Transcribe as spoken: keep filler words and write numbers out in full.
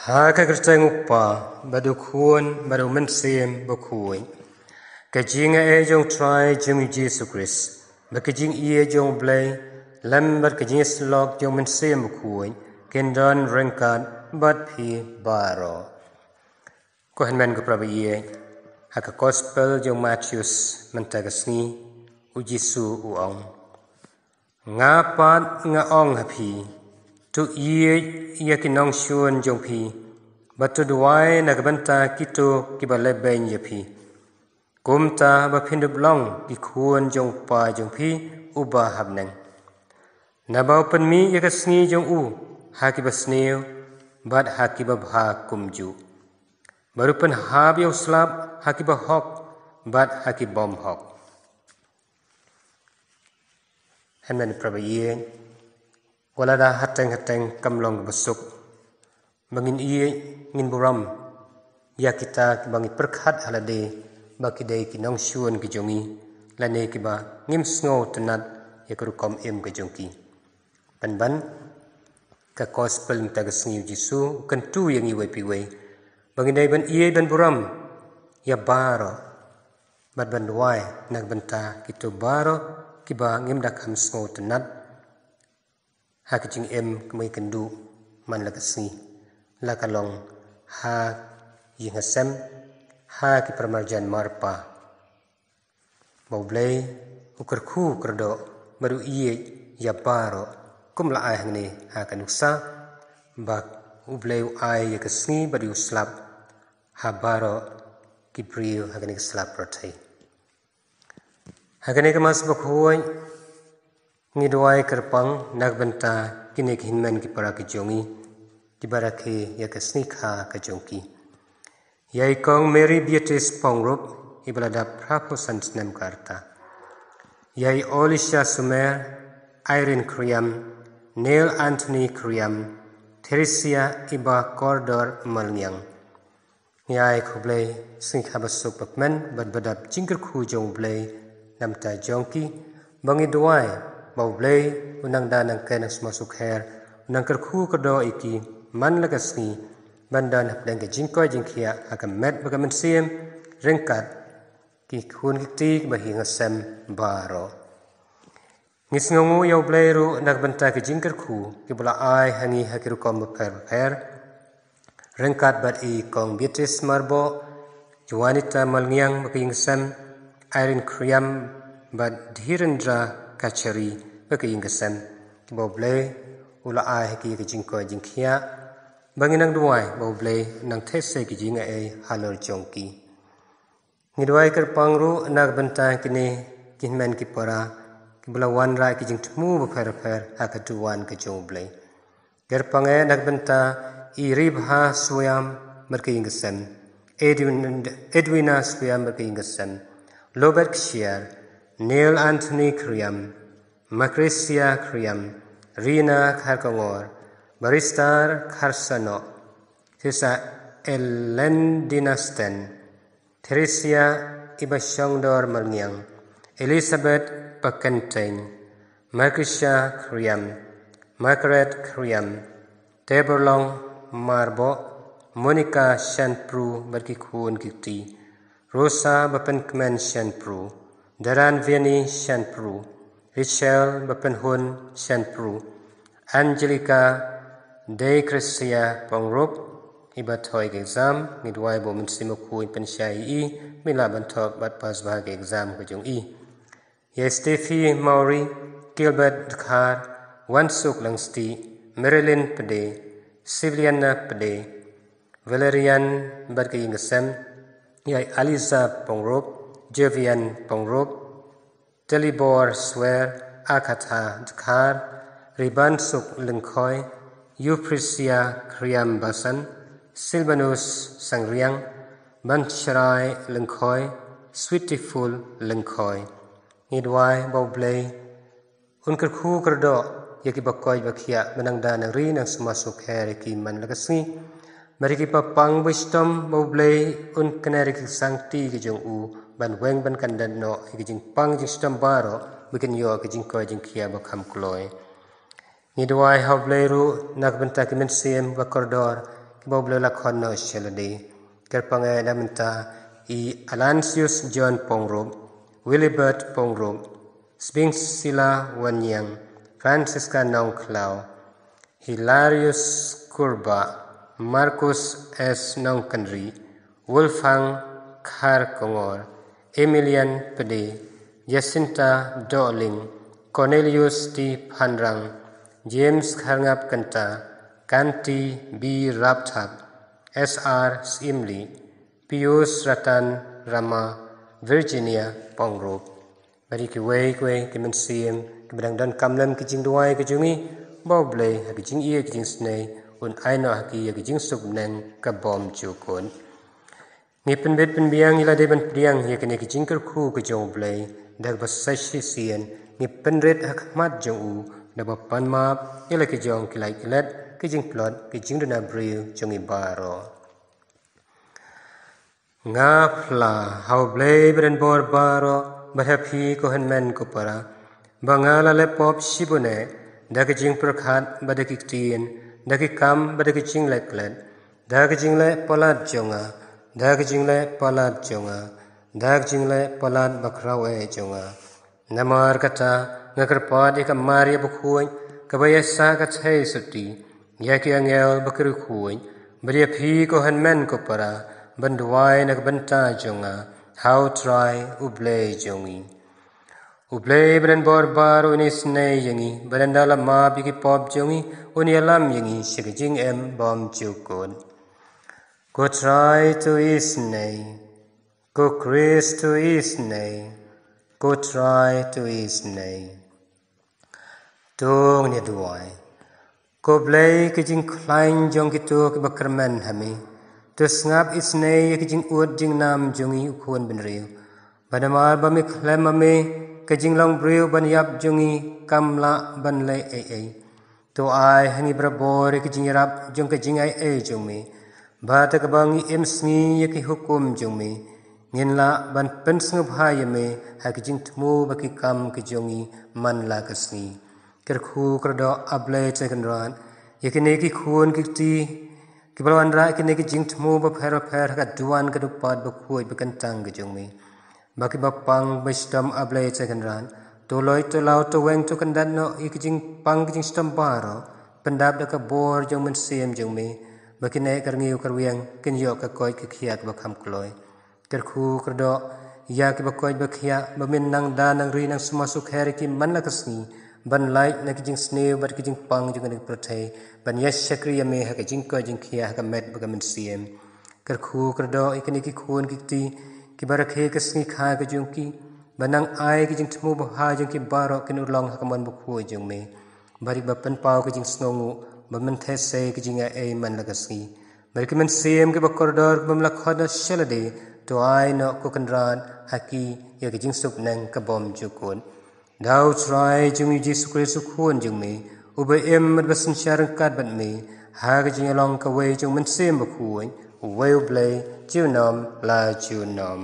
Ha ka kyrteng u Kpa, bad u Khun, bad u Mynsiem Bakhuid. Ka jingaiei jong u Trai jong ngi u Jisu Khrist, bad ka jingïeit jong u Blei, lem bad ka jingïasyllok jong u Mynsiem Bakhuid, kin don ryngkat bad phi baroh. Ko hynmen ko para baieit, ha ka Gospel jong u Mathaios mynta ka sngi, u Jisu u ong: Nga pat nga ong ha phi, to ïeit ïa ki nongshun jong phi, bad to duwai na ka bynta kito kiba lehbeiñ ïa phi. Kumta ba phin dup long ki khun jong u Kpa jong phi uba ha bneng. Naba u pynmih ïa ka sngi jong u ha kiba sniew, bad ha kiba bha kumjuh. Bad u pynhap ïa u slap ha kiba hok, bad ha ki bym hok. Hynmen para baieit, wat lada hateng hateng kam long kaba suk, ba ngin ïeit, ngin burom ïa kita kiba ngi pyrkhat ha lade ba ki dei ki nongshun ki jong ngi, lane kiba ngim sngewtynnad ïa ka rukom im ka jong ki. Pynban, ka Gospel mynta ka sngi u Jisu u kyntu ïa ngi uwei pa uwei ba ngin dei ban ïeit, ban burom ïa baroh, bad ban duwai na ka bynta kito baroh kiba ngim da kham sngewtynnad ha ka jingim kaba ngi kynduh man la ka sngi, la ka long ha ïing ha sem, ha ki paramarjan marpa. Ba u Blei u kyrkhu kyrdoh bad u ïeit ïa baroh, kum la ai hangne ha ka nuksa, ba u Blei u ai ïa ka sngi bad ïa u slap ha baroh ki briew ha kane ka sla pyrthei. Ha kane ka Mass Bakhuid, ngi duwai kyrpang na ka bynta kine ki hynmen ki para ki jong ngi kiba rakhe ïa ka sngi kha ka jong ki. Ïa i Kong Mary Beatrice Pongrup, iba la dap phra phew san snem ka rta. Ïa i Alicia Sumer, Irene Khriam, Neil Anthony Khriam, Theresia iba kordor Malngiang. Ngi ai khublei sngi kha ba suk ba kmen bad ba dap jingkyrkhu jong u Blei na ka bynta jong ki, ba ngi duwai ba u Blei u nang da nang kren nang sumar sukher, u nang kyrkhu kyrdoh ïa ki man la ka sngi, ban don hapdeng ka jingkoit jingkhiah ha ka met bad ka mynsiem, ryngkat ki khun ki kti kiba ha ïing ha sem baroh. Ngi sngewnguh ïa u Blei ruh na ka bynta ki jingkyrkhu kiba la ai ha ngi ha ki rukom bapher bapher, ryngkat bad i Kong Beatrice Marboh, Juanita Malngiang bad ka ïing ka sem, Irene Khriam bad Dhirendra Kachari bad ka ïing ka sem, kiba u Blei u la ai ha ki ka jingkoit jingkhiah, ba ngi nang duwai ba u Blei u nang theh sei ki jingaiei halor jong ki. Ngi duwai kyrpang ruh na ka bynta kine ki hynmen ki para kiba la wanrah ki jingthmu bapher bapher ha ka duwan ka jong u Blei. Kyrpang eh na ka bynta i Ribha Swiam bad ka ïing ka sem, Edwin, Edwina Swiam bad ka ïing ka sem, Lobet Kshiar, Neil Anthony Khriam, Macresia Khriam, Rina Kharkongor, Baristar Kharsanok, Sisa Elendina Sten, Theresia iba shongdor Malngiang, Elizabeth Pakenteng, Markisha Khriam, Margaret Khriam, Teberlong Marboh, Monica Shanpru bad ki khun ki kti, Rosa Bapenkmen Shanpru, Daran Vianney Shanpru, Rachel Bapenhun Shanpru, Angelica Dei Christia Pongrup, iba thoh ïa ka exam, ngi duwai ba u Mynsiem Bakhuid un pynshai ïa i, ba i lah ban thoh bad pass bha ka exam ka jong i. Ïa i Steffi Mawrie, Gilbert Dkhar, Wansuk Langstieh, Marilyn Pde, Sivliana Pde, Valerian bad ka ïing ka sem, ïa i Aliza Pongrup, Jovian Pongrup, Telibor Swer, Akatha Dkhar, Ribansuk Lyngkhoi, Euphrasia Khriam Basan, Silvanus Sangriang, Banshrai Lyngkhoi, Sweetyful Lyngkhoi. Ngi duwai ba u Blei un kyrkhu kyrdoh ïa kiba koit ba khiah, ba nang da nang ri nang sumar sukher ïa ki man la ka sngi. Bad ïa kiba pang ba shitom, ba u Blei un kner ïa ki sangti ki jong u ban weng ban kyndat noh ïa ki jingpang jingshitom baroh, ba kin ïoh ki jingkoit jingkhiah ba kham kloi. Ngi duwai ha u Blei ruh na ka bynta ki mynsiem ba kordor, Kiba U Blei la khot noh sha lade. Kyrpang eh da mynta i Alansius John Pongrup, Willibert Pongrup, Sbing Sila Wanyang, Francisca Nongkhlaw, Hilarius Kurba, Marcus S Nongkynri, Wolfgang Kharkongor, Emilian Pede, Jacinta Dohling, Cornelius T Phanrang, James Kharngap Kynta, Kanti B Rapthap, S R Simli, Pius Ratan Rama, Virginia Pongrup. Bad ïa kiwei kiwei ki mynsiem kiba dang donkam lem ki jingduwai ki jong ngi, ba U Blei ha ki jingïeit ki jingsnei un ai noh ha ki ïa ki jingsuk bneng ka bymjukut. Ngi pynbit pynbiang ïa lade ban pdiang ïa kine ki jingkyrkhu ki jong U Blei, da kaba sa shisien ngi pynrit ha khmat jong u da ba pan map ïa la ki jong ki lait ki let, ki jingtlot, ki jingduna briew jong ngi baroh. Nga phla ha U Blei ba donbor baroh, bad ha phi ko hynmen ko para, ba nga la leh pop shibun eh, da ki jingpyrkhat bad da ki ktien, da ki kam bad da ki jingleh klet, da ki jingleh palat jong nga, da ki jingleh palat jong nga, da ki jingleh palat bakhraw eh jong nga. Namar kata nga kyrpad ïa ka Maria bakhuid, kaba ïaisah ka theisotti, ïa ki angel ba ki riewkhuid, bad ïa phi ko hynmen ko para, ban duwai na ka bynta jong nga ha U Trai U Blei jong ngi. U Blei ba donbor baroh un isynei ïa ngi, bad ynda la map ïa ki pop jong ngi, un ïalam ïa ngi sha ka jingim bymjukut. Ko Trai to isynei. Ko Khrist to isynei. Ko Trai to isynei. To ngin ïa duwai. Ko Blei, ka jingkhlaiñ jong kito kiba kyrmen ha me, to sngap isynei ïa ka jingud jingnam jong ngi u khun bynriew. Ba namar ba me khlem ma me, ka jinglong briew ban ïap jong ngi kam lah ban leh ei ei. To ai ha ngi barabor ïa ka jingïarap jong ka jingaiei jong me, ba da kaba ngi im sngi ïa ki hukum jong me, ngin lah ban pynsngewbha ïa me ha ki jingthmu bad ki kam ki jong ngi man la ka sngi. Kyrkhu kyrdoh, A Blei Trai Kynrad, ïa kine ki khun ki kti kiba la wanrah ïa kine ki jingthmu bapher bapher ha ka duwan ka dupad bakhuid bakyntang ka jong me. Ba kiba pang ba shitom, A Blei Trai Kynrad, to loi to law, to weng to kyndat noh ïa ki jingpang ki jingshitom baroh, pyndap da ka bor jong Mynsiem jong me, ba kine ka rngiew ka rwiang kin ïoh ka koit ka khiah kaba kham kloi. Kyrkhu kyrdoh ïa kiba koit ba khiah, ba men nang da nang ri nang sumar sukher ïa ki man la ka sngi, ban lait na ki jingsniew bad ki jingpang jong kane ka pyrthei, ban ïa shakri ïa me ha ka jingkoit jingkhiah ha ka met bad ka mynsiem. Kyrkhu kyrdoh ïa kine ki khun ki kti kiba rakhe ka sngi kha ka jong ki, ba nang ai ki jingthmu babha jong ki baroh kin urlong ha ka mon bakhuid jong me. Bad ïa kiba pynpaw ka jingsngewnguh, ba men theh sei ka jingaiei man la ka sngi. Bad ïa ki mynsiem kiba kordor kiba me la khot noh sha lade, to ai noh ko Kynrad ha ki ïa ka jingsuk bneng ka bymjukut. Da U Trai jong ngi U Jisu Khrist U Khun jong me, uba im bad ba synshar ryngkat bad me, ha ka jingïalong kawei jong U Mynsiem Bakhuid, uwei U Blei, junom la junom.